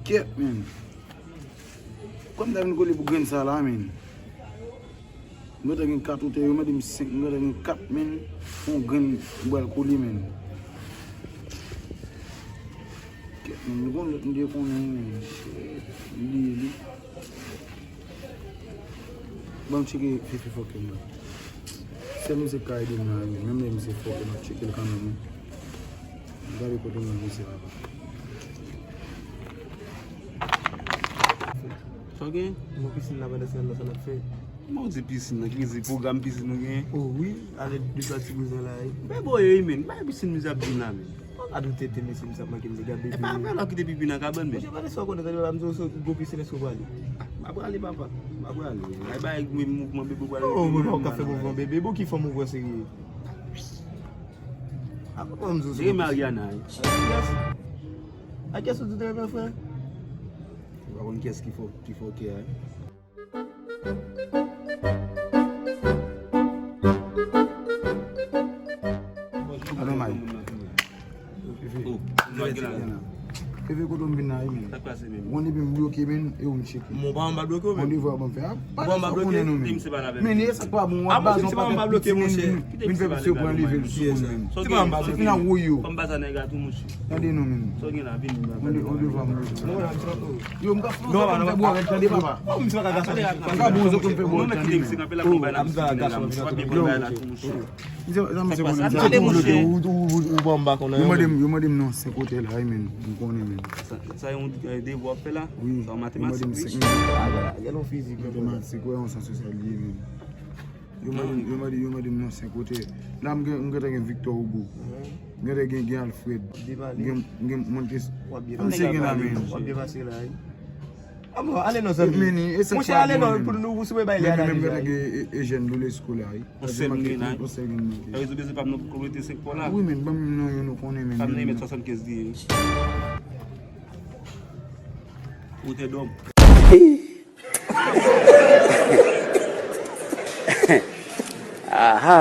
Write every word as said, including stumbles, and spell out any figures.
Kèt, men. Kòm ta vin kole pou grenn sa la, men. M gentan gen kat otè, yo mande m senk, m gentan gen kat, men. Yon grenn m pral kole, men. Kèt, men. Nou konn lòt, m te konnen, men. Shit. Li, li. Ban m tcheke Fifi fòkè m nan. Sèl misye k ka ede m nan, wi. Menm lè misye fòkè, m ap tcheke l kanmenm, wi. Gade kote m nan misye papa. Sa w gen? Yon pisin la pandan se nan sa n ap fè. Kòman w di pisin nan? Ki pisin? Pwogram pisin nou gen? O wi, ale de twa ti bouzen la, wi. Bay bò yo, wi, men. Bay pisin misye ap di la, men. Ou ka doute te mesye misye ap manke m degaje. E pa apre la kite pipi nan kabann, men. Monchè, pa de sa w konnen, tande la, m di w se gwo pisin èske w prale? M pa prale, papa. M pa prale. Ay bay mwen mouvman bebe ou prale. Oh, mwen pa ka fè mouvman bebe. Bon, ki fanm ou pran serye? Apa pa m di w se gwo pisin? Mariana, wi. Yes. A kiyès ou di te renmen, frè? Ou pa konn kiyès ki fò, ki fò kè a, wi. Alò, May. Feve kote m vin la, men. Ou konn depi m bloke, men, e ou m tcheke. Bon, pa anba bloke, men. Bon, devwa ban m fè. Bon, anba bloke, men. Men, e sa k pa bon, w ap bazan pa anba bloke, monchè. Vin fè misye pran level sou moun, men. Se fin ap woyo. Tande nou, men. Ou devwa m. Yo, m ka fè bò avèk, tande, papa. M ka bon zòt, m fè bò avèk, tande, men. Yo. Misye, sa misye konnen, misye ap bloke ou, ou, ou, ou pa anba konnen. Yo mande m, yo mande m nan senk otè la, wi, men. M konnen, men. Sa, sa yon, eh, devwa w ap fè la? Wi, sa yon matematik, wi. Gen yon fizik, matematik, wè, yon syans sosyal li ye, men. Yo mande m, yo mande, yo mande m nan senk otè. La, m gen, m gentan gen Victor Hugo. M gentan gen, gen Alfred. Gen, gen Montes. Misye gen la, men. W ap byen pase la, wi. Ah bon, ale non, zanmi. Monchè, ale non, pou nou, si w bay li, ale deja. Menm gen Eugène Dolesco la, wi. Yon sèl m gen la. Yon sèl gen la. Sa vle di w bezwen pa m nan pou komite senk fwa la? Wi, men, ban m non, yo nou konnen, men. Sa m nan yon mèt swasannkenz li ye. Wotè dòm. Aha.